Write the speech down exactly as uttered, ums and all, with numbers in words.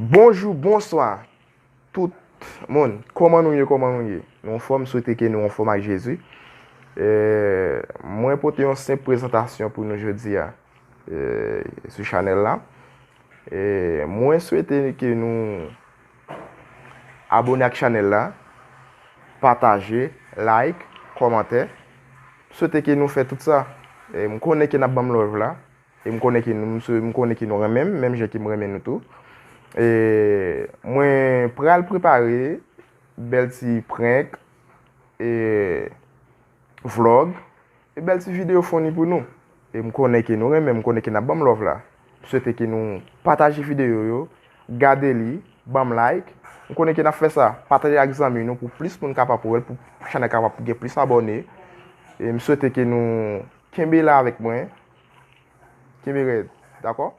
Bonjou, bonswa tout moun. Kòman nou ye, kòman nou ye? Nou anfòm, swete ke nou anfòm ak Jezi. E, mwen pote yon senp prezantasyon pou nou jodi a, e, sou chanèl la. E, mwen swete ke nou abone ak chanèl la, pataje, like, kòmantè. Swete ke nou fè tout sa. E, m konnen ke n ap ban m love la. E m konnen ke nou, m sou- m konnen ke nou renmen m, menm jan ke m renmen nou tou. E mwen pral prepare bèl ti prank, e vlog, e bèl ti videyo funny pou nou. E m konnen ke nou renmen m, m konnen ke n ap ban m love la. M swete ke nou pataje videyo yo, gade li, ban m like. M konnen ke n ap fè sa. Pataje ak zanmi nou pou plis moun kapab wè l, pou chanèl kapab gen plis abòne. E m swete ke nou kenbe la avèk mwen. Kenbe rèd, dakò?